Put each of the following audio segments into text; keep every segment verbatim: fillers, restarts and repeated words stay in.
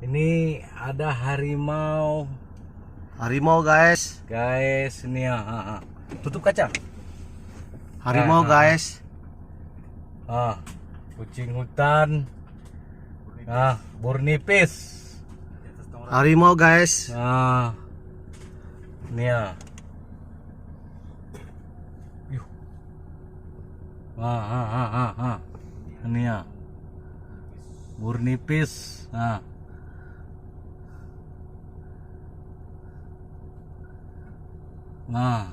Ini ada harimau. Harimau, guys. Guys, ini ya. Ha, ha. Tutup kaca. Harimau, ha, ha, guys. Ah, kucing hutan. Ah, burnipis. Harimau, guys. Ah. Ini ya. Yuh. Ha, ha, ha, ha, ha. Ini ya. Burnipis. Ha. Nah.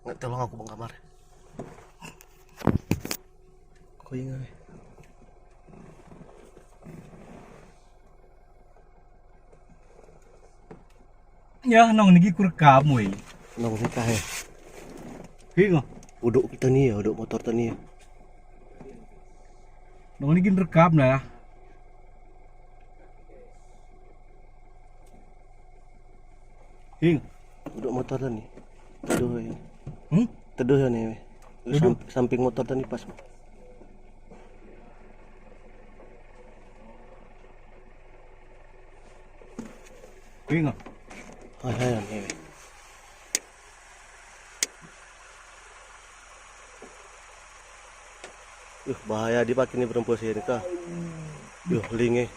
Nggak, tolong aku bang kamar. Kau ingat, eh. Ya, nong nigi kurekam, weh. Nong nikah, eh. Hingoh. Uduk kita ni ya, uduk motor tadi ya. Nong nigi rekam lah. Hing. Duduk motor tadi. Teduh ya. Hmm? Teduh ya ni. Duduk. Sam- samping motor tadi pas. Hing. Ah, ya, ya, ni. Yuh, bahaya dipakai ni perempuan sini kah. Yuh, ling eh.